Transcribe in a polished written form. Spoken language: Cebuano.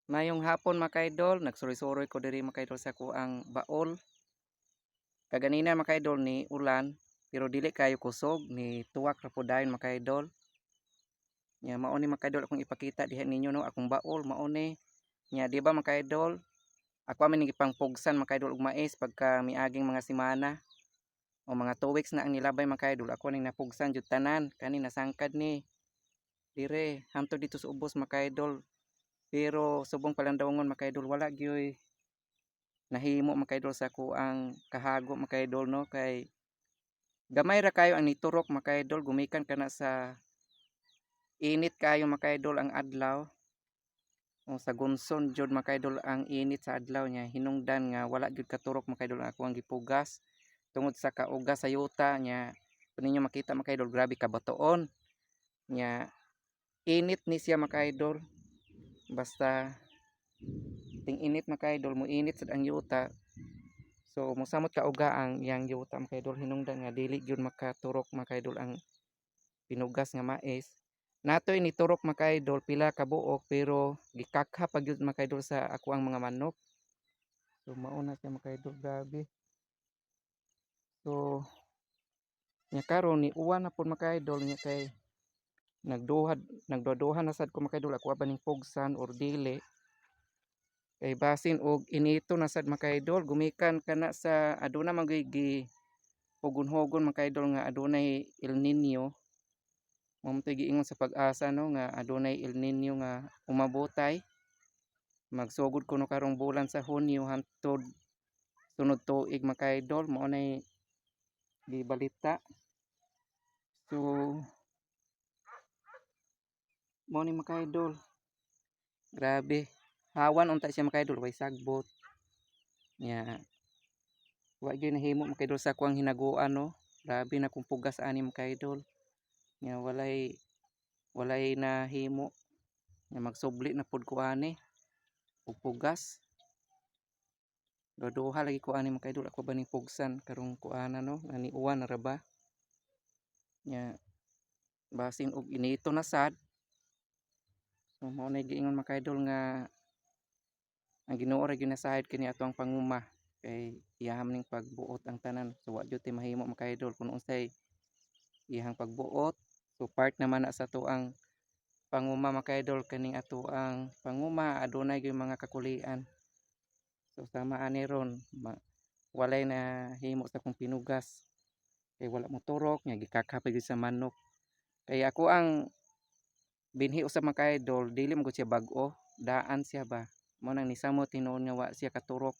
Mayong hapon, mga kaidol, nagsuroy-suroy ko diri, mga kaidol, sa kuang baol. Kaganina, mga kaidol, ni ulan pero dili kayo kusog, ni tuwak ra pud dayon, mga kaidol. Nya mao ni, mga kaidol, akong ipakita diha ninyo, no, akong baol mao ni. Nya di ba, mga kaidol, ako man ning gipangpugsan, mga kaidol, og mais pagka miaging mga semana o mga 2 weeks na ang nilabay, mga kaidol, ako ning napugsan jud tanan kani nasangkad ni dire hantod dito sa ubos, mga kaidol. Pero subong palandawongon, mga kaidol, wala gyoy nahimo, mga kaidol, sa kuang kahago, mga kaidol, no, kay gamay ra kayo ang niturok, mga kaidol, gumikan kana sa init kayo, mga kaidol, ang adlaw o sa gunson jud, mga kaidol, ang init sa adlaw niya. Hinungdan nga wala gyud katurok, mga kaidol, ang ako ang gipugas tungod sa kauga sa yuta niya. Kung ninyo makita, mga kaidol, grabe kabatoon niya, init ni siya, mga kaidol. Basta ting init, mga kaidol, mo init sad ang yuta, so mosamot kauga ang iyang yuta, mga kaidol. Hinungdan nga dili gyud makaturok, mga kaidol, ang pinugas nga mais natoy niturok, mga kaidol, pila ka buok, pero gikakha pa gyud, mga kaidol, sa ako ang mga manok. So mao na siya, mga kaidol, grabe. So nya karon ni uwan na pud, mga kaidol, nya kay nagduha nagduha na sad ko, mga kaidol, ako ba ning pugsan or dili, kay basin og inito na sad, mga kaidol, gumikan kana sa aduna man gyud gi hugon-hugon, mga kaidol, nga adunay El Nino. Mao man to'y giingon sa Pag-asa, no, nga adunay El Nino nga umabotay, magsugod kuno karong bulan sa Hunyo hantod sunod tuig, mga kaidol. Mao nay gibalita. So mao ni, mga kaidol, grabe, hawan unta siya, mga kaidol, way sagbot nya. Wa gyud nahimo, mga kaidol, sa akuang hinaguan, no. Grabe na kung pugas ani, mga kaidol, nya walay nahimo. Nya magsubli na pud ko ani og pugas. Duha lagi ko ani, mga kaidol, ako ba ning pugsan karong kuana, no, nga ni uwan na ra ba. Nya basin og inito na sad. So mao na giingon, mga kaidol, nga ang Ginoo ra gyud nasayod kini ato ang panguma kay iyaha man ning pagbuot ang tanan. So wa gyud tay mahimo, mga kaidol, kun unsay iyahang pagbuot. So part naman na sa atoang panguma, mga kaidol, kaning ato ang panguma adunay gyud mga kakulian. So sama ani ron, walay na himo sa akong pinugas kay wala mo turok nya, gikakha pa gyud sa manok. Kay ako ang binhi usab, mga kaidol, dili man gud siya bag-o, daan siya ba. Mao nang nisamot hinuon nga wa siya katurok.